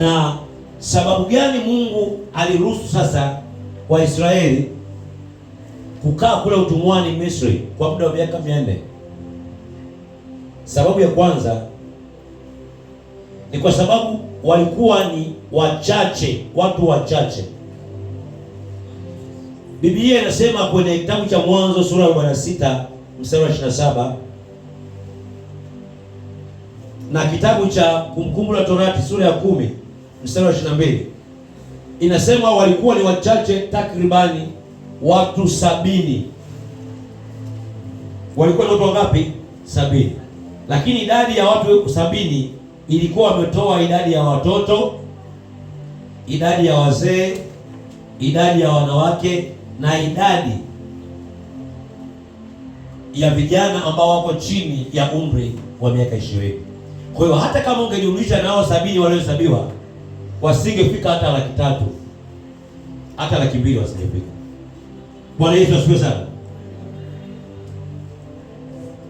Na sababu gani Mungu aliruhusu sasa Waisraeli kukaa kule utumwani Misri kwa muda wa miaka 400? Sababu ya kwanza ni kwa sababu walikuwa ni wachache, watu wachache. Biblia inasema kwenye kitabu cha Mwanzo sura ya 46 mstari wa 27 na kitabu cha Kumbukumbu la Torati sura ya 10 mstari wa 22 inasema walikuwa ni wachache, takribani watu 70. Walikuwa ni watu wangapi? 70. Lakini idadi ya watu 70 ilikuwa wametoa idadi ya watoto, idadi ya wazee, idadi ya wanawake na idadi ya vijana ambao wako chini ya umri wa miaka 20. Kwa hiyo hata kama ungejumlisha nao 70 waliohesabiwa, wasingefika hata 300,000, hata 200,000 wasingefika. Bwana Yesu asifiwe sana.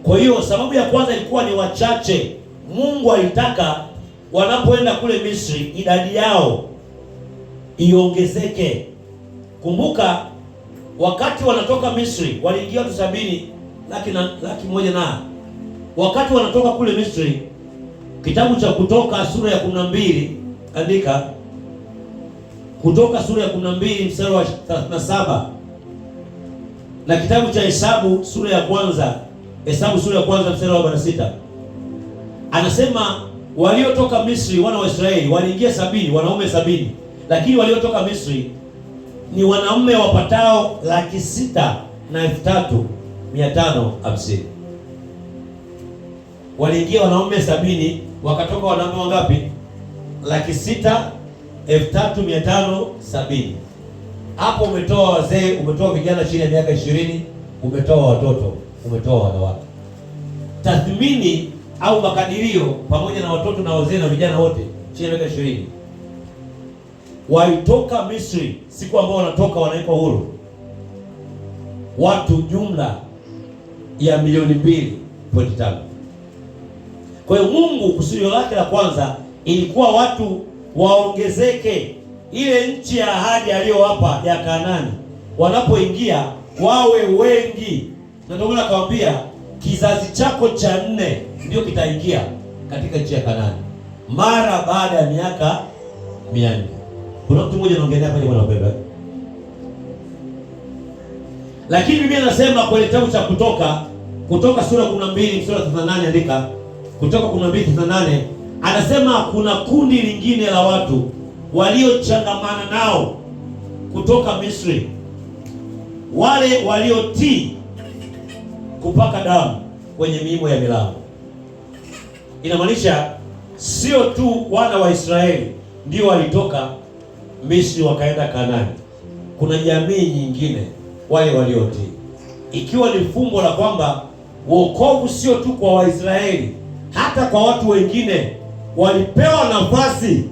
Kwa hiyo sababu ya kwanza ilikuwa ni wachache. Mungu alitaka wanapoenda kule Misri idadi yao iongezeke. Kumbuka wakati wanatoka Misri waliingia watu 70, 100,000 na wakati wanatoka kule Misri, kitabu cha Kutoka sura ya 12, andika Kutoka sura ya 12 mstari wa 37 na kitabu cha Hesabu sura ya kwanza, Hesabu sura ya kwanza mstari wa 46. Anasema waliotoka Misri wana wa Israeli waliingia 70, wanaume 70, lakini waliotoka Misri ni wanaume wapatao 603,550. Waliingia wanaume 70, wakatoka wanaume wangapi? 603,570. Hapo umetoa wazee, umetoa vijana chini ya miaka 20, umetoa watoto, umetoa wanawake. Tathmini au makadirio pamoja na watoto na wazee na vijana wote chini ya miaka 20 walitoka Misri siku ambao wanatoka wanawekwa huru, watu jumla ya 2.5 milioni. Kwa hiyo Mungu kusudio lake la kwanza ilikuwa watu waongezeke, ile nchi ya ahadi aliyowapa ya Kanaani, wanapoingia wawe wengi. Na ndio maana akawaambia kizazi chako cha 4 ndio kitaingia katika nchi ya Kanaani mara baada ya miaka 400. Kuna mtu mmoja anaongelea pale, bwana wapendwa. Lakini Biblia inasema kwenye kitabu cha Kutoka, Kutoka sura 12 mstari wa 38, andika Kutoka 12:38, anasema kuna kundi lingine la watu waliochangamana nao kutoka Misri, wale waliotii kupaka damu kwenye miimo ya milango. Inamaanisha sio tu wana wa Israeli ndio walitoka Misri wakaenda Kanaani, kuna jamii nyingine wale waliotii, ikiwa ni fumbo la kwamba wokovu sio tu kwa Waisraeli, hata kwa watu wengine walipewa nafasi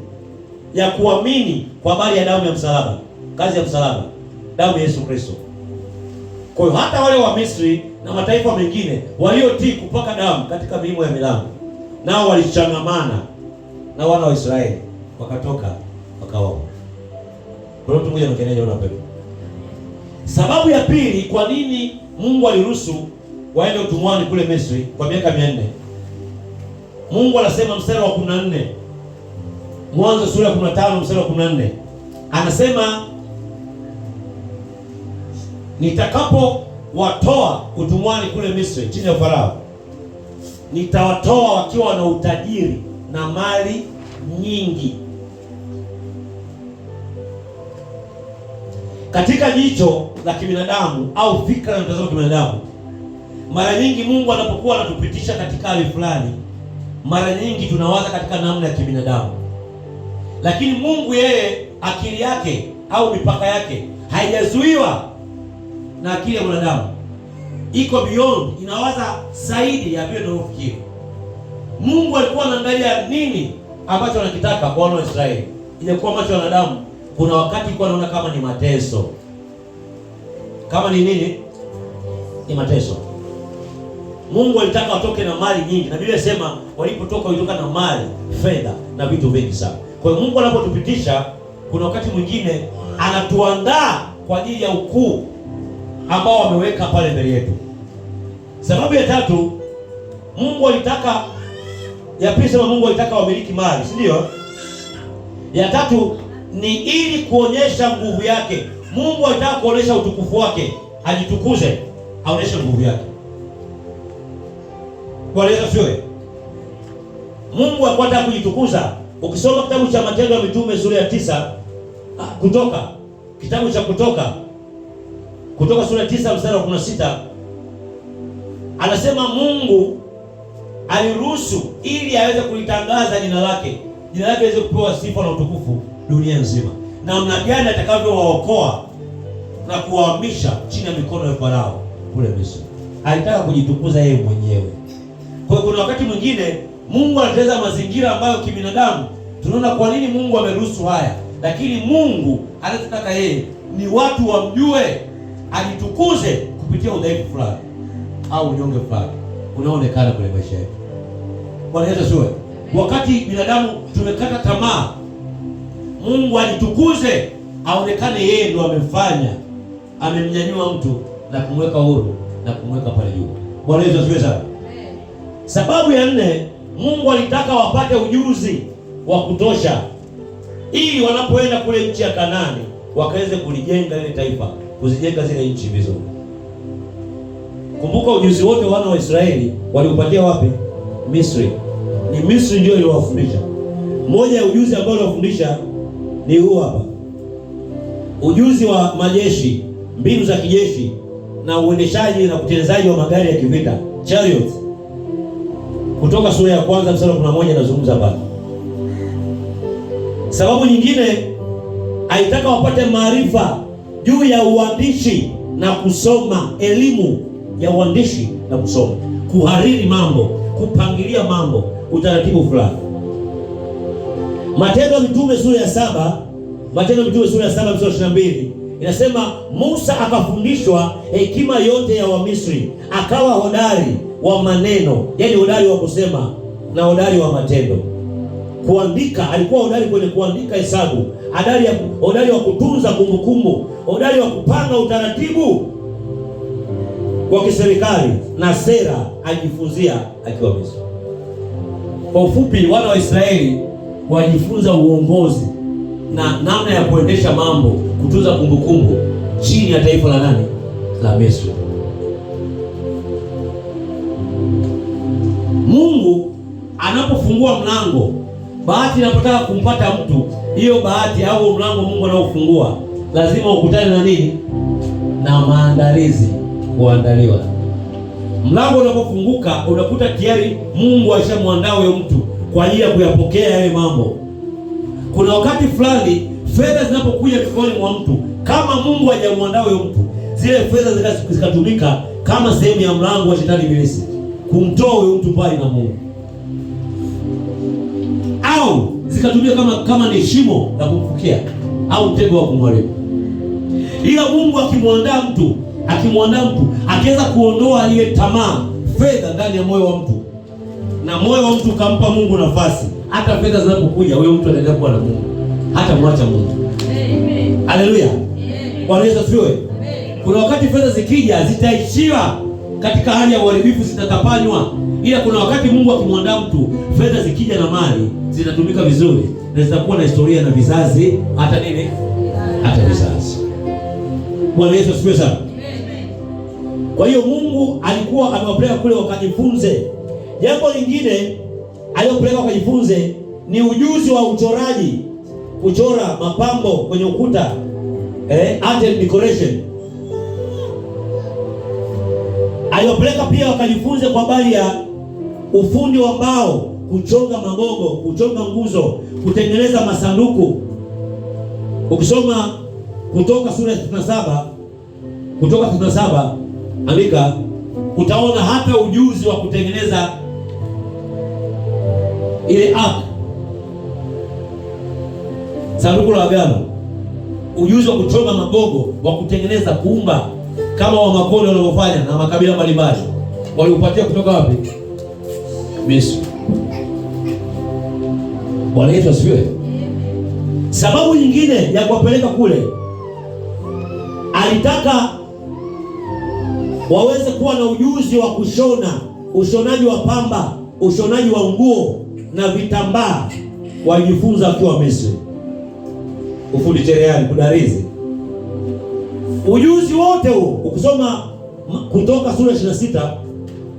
ya kuamini kwa habari ya damu ya msalaba, kazi ya msalaba, damu ya Yesu Kristo. Kwa hiyo hata wale wa Misri na mataifa mengine waliotii kupaka damu katika miimo ya milango, nao walichangamana na wana wa Israeli wakatoka wakawa. Kuna mtu mmoja anaongelea pepo. Sababu ya pili kwa nini Mungu aliruhusu waende utumwani kule Misri kwa miaka 400. Mungu anasema mstari wa 14, Mwanzo sura ya 15 mstari wa 14, anasema nitakapo watoa utumwani kule Misri chini ya Farao, nitawatoa wakiwa na utajiri na mali nyingi. Katika jicho la kibinadamu au fikra na mtazamo wa kibinadamu, mara nyingi Mungu anapokuwa anatupitisha katika hali fulani, mara nyingi tunawaza katika namna ya kibinadamu, lakini Mungu yeye akili yake au mipaka yake haijazuiwa na akili ya mwanadamu, iko beyond, inawaza zaidi ya vile tunavyofikiri. Mungu alikuwa anaangalia nini ambacho anakitaka kwa wana wa Israeli. Ilikuwa macho ya wanadamu, kuna wakati alikuwa anaona kama ni mateso, kama ni nini? Ni mateso. Mungu alitaka watoke na mali nyingi, na Biblia inasema walipotoka walitoka na mali, fedha na vitu vingi sana. Kwa hiyo Mungu anapotupitisha, kuna wakati mwingine anatuandaa kwa ajili ya ukuu ambao ameweka pale mbele yetu. Sababu ya tatu, Mungu alitaka, ya pili sema Mungu alitaka wamiliki mali, si ndio? Ya tatu ni ili kuonyesha nguvu yake. Mungu alitaka kuonyesha utukufu wake, ajitukuze, aonyeshe nguvu yake. Bwana Yesu asifiwe. Mungu alikuwa anataka kujitukuza. Ukisoma kitabu cha Matendo ya Mitume sura ya 9, Kutoka, kitabu cha Kutoka, Kutoka sura ya 9 mstari wa 16, anasema Mungu aliruhusu ili aweze kulitangaza jina lake, jina lake liweze kupewa sifa na utukufu dunia nzima, namna gani atakavyowaokoa na kuwahamisha chini ya mikono ya Farao kule Misri. Alitaka kujitukuza yeye mwenyewe. Kwa hiyo kuna wakati mwingine Mungu anateleza mazingira ambayo kibinadamu tunaona kwa nini Mungu ameruhusu haya, lakini Mungu anachotaka yeye ni watu wamjue, ajitukuze kupitia udhaifu fulani au unyonge fulani unaoonekana kwenye maisha yetu. Bwana Yesu asifiwe. Wakati binadamu tumekata tamaa, Mungu ajitukuze, aonekane yeye ndo amefanya, amemnyanyua mtu na kumweka huru na kumweka pale juu. Bwana Yesu asifiwe sana. Sababu ya nne, Mungu alitaka wapate ujuzi wa kutosha ili wanapoenda kule nchi ya Kanaani wakaweze kulijenga ile taifa, kuzijenga zile nchi vizuri. Kumbuka ujuzi wote wana wa Israeli waliupatia wapi? Misri. Ni Misri ndio iliwafundisha. Moja ya ujuzi ambao waliwafundisha ni huu hapa, ujuzi wa majeshi, mbinu za kijeshi na uendeshaji na utengenezaji wa magari ya kivita, chariots. Kutoka sura ya 1 mstari wa 11 nazungumza pale. Sababu nyingine, alitaka wapate maarifa juu ya uandishi na kusoma, elimu ya uandishi na kusoma, kuhariri mambo, kupangilia mambo, utaratibu fulani. Matendo ya Mitume sura ya 7, Matendo ya Mitume sura ya 7 mstari wa 22 inasema Musa akafundishwa hekima yote ya Wamisri, akawa hodari wa maneno, yani hodari wa kusema na hodari wa matendo. Kuandika, alikuwa hodari kwenye kuandika hesabu, hodari wa kutunza kumbukumbu, hodari wa kupanga utaratibu wa kiserikali na sera, alijifunzia akiwa Misri. Kwa ufupi, wana wa Israeli wajifunza uongozi na namna ya kuendesha mambo, kutunza kumbukumbu chini ya taifa la nani? La Misri. Mungu anapofungua mlango, bahati inapotaka kumpata mtu, hiyo bahati au mlango Mungu anaofungua lazima ukutane na nini? Na maandalizi, kuandaliwa. Mlango unapofunguka unakuta tayari Mungu alishamwandaa huyo mtu kwa ajili ya kuyapokea yale mambo. Kuna wakati fulani fedha zinapokuja mikononi mwa mtu, kama Mungu hajamwandaa huyo mtu, zile fedha zikatumika kama sehemu ya mlango wa shetani ibilisi kumtoa huyo mtu mbali na Mungu, au zikatumika kama ni shimo la kumfukia au mtego wa kumharibu. Ila Mungu akimwandaa mtu, akiweza kuondoa ile tamaa fedha ndani ya moyo wa mtu, na moyo wa mtu kampa Mungu nafasi, hata fedha zinapokuja huyo mtu ataendelea kuwa na Mungu, hata mwacha Mungu. Amen. Haleluya. Bwana Yesu asifiwe. Kuna wakati fedha zikija zitaishiwa katika hali ya uharibifu, zitatapanywa. Ila kuna wakati Mungu akimwandaa mtu, fedha zikija na mali zitatumika vizuri na zitakuwa na historia na vizazi, hata nini, hata vizazi. Bwana Yesu asifiwe sana. Kwa hiyo Mungu alikuwa amewapeleka kule wakajifunze. Jambo lingine aliyopeleka wakajifunze ni ujuzi wa uchoraji, kuchora mapambo kwenye ukuta, art and decoration. Aliyopeleka pia wakajifunze kwa habari ya ufundi wa mbao, kuchonga magogo, kuchonga nguzo, kutengeneza masanduku. Ukisoma Kutoka sura ya 37, Kutoka 37 andika, utaona hata ujuzi wa kutengeneza ile ark, sanduku la agano, ujuzi wa kuchonga magogo, wa kutengeneza, kuumba kama wa Makonde walivyofanya na makabila mbalimbali, waliupatia kutoka wapi? Misri. Bwana Yesu asifiwe. Sababu nyingine ya kuwapeleka kule, alitaka waweze kuwa na ujuzi wa kushona, ushonaji wa pamba, ushonaji wa nguo na vitambaa. Walijifunza wakiwa Misri, ufundi cherehani, kudarizi, ujuzi wote huo. Ukisoma Kutoka sura 26,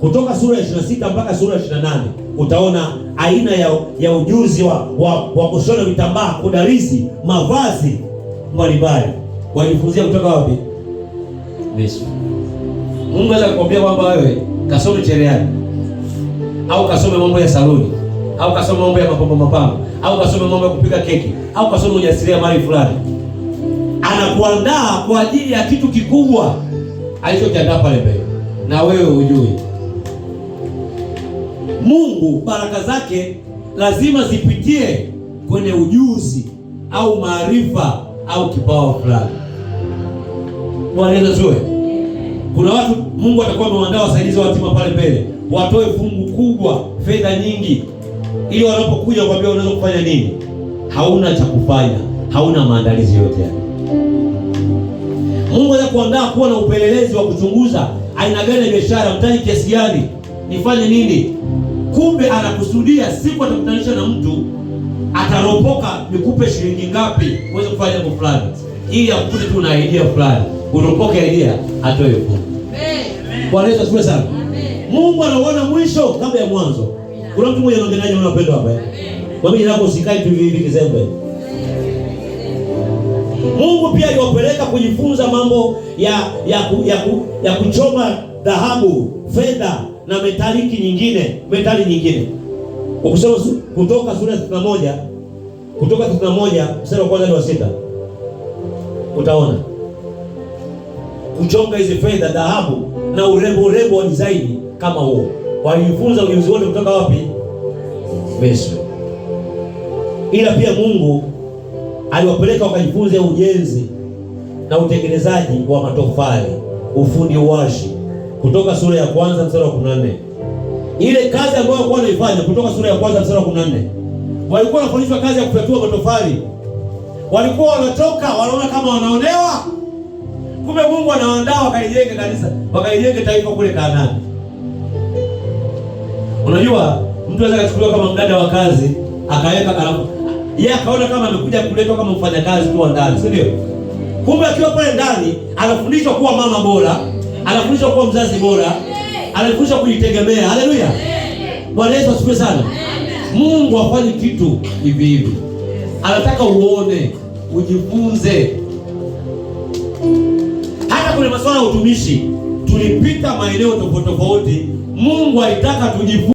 Kutoka sura ya 26 mpaka sura ya 28 utaona aina ya ujuzi wa kushona vitambaa, kudarizi, mavazi mbalimbali. Wajifunzia kutoka wapi? Misri. Mungu anaweza kukwambia kwamba wewe kasome cherehani au kasome mambo ya saluni au kasome mambo ya mapambo mapambo au kasome mambo ya kupika keki au kasome ujasiriamali fulani. Anakuandaa kwa ajili ya kitu kikubwa alichokiandaa pale mbele, na wewe hujui. Mungu baraka zake lazima zipitie kwenye ujuzi au maarifa au kipawa fulani. Bwana Yesu asifiwe. Kuna watu Mungu atakuwa amewaandaa wasaidizi wa hatima pale mbele, watoe fungu kubwa, fedha nyingi, ili wanapokuja kuambia unaweza kufanya nini. Hauna cha kufanya, hauna maandalizi yote yale. Mungu anaweza kuandaa kuwa na upelelezi wa kuchunguza aina gani ya biashara, mtaji kiasi gani, nifanye nini. Kumbe anakusudia siku atakutanisha na mtu ataropoka, nikupe shilingi ngapi uweze kufanya jambo fulani, ili akukute tu na idea fulani, uropoke idea, atoe fungu. Bwana Yesu asifiwe sana. Mungu anauona mwisho kabla ya mwanzo. Kuna mtu mmoja anaongea naye unapendwa hapa eh? Kwa mimi nako usikae tu hivi hivi kizembe. Mungu pia aliwapeleka kujifunza mambo ya kuchoma dhahabu, fedha na metaliki nyingine, metali nyingine. Ukisoma Kutoka sura ya 31, Kutoka 31 mstari wa kwanza hadi wa 6, utaona kuchonga hizi fedha, dhahabu na urembo, urembo wa design kama huo. Walijifunza ujuzi wote kutoka wapi? Misri. Ila pia Mungu aliwapeleka wakajifunze ujenzi na utengenezaji wa matofali, ufundi washi, Kutoka sura ya kwanza mstari wa 14. Ile kazi ambayo walikuwa wanaifanya, Kutoka sura ya kwanza mstari wa 14, walikuwa wanafundishwa kazi ya kufyatua matofali. Walikuwa wanatoka wanaona kama wanaonewa, kumbe Mungu anawaandaa wakaijenge kanisa, wakaijenge taifa kule Kanaani. Unajua, mtu anaweza kuchukuliwa kama mdada wa kazi akaweka kalamu, yeye akaona kama amekuja kuletwa kama mfanyakazi tu wa ndani, si ndio? Kumbe akiwa pale ndani anafundishwa kuwa mama bora, anafundishwa kuwa mzazi bora, anafundishwa kujitegemea. Haleluya, Bwana Yesu asifiwe sana. Mungu hafanyi kitu hivi hivi, anataka uone, ujifunze. Hata kwenye masuala ya utumishi tulipita maeneo tofauti tofauti, Mungu alitaka tujifunze.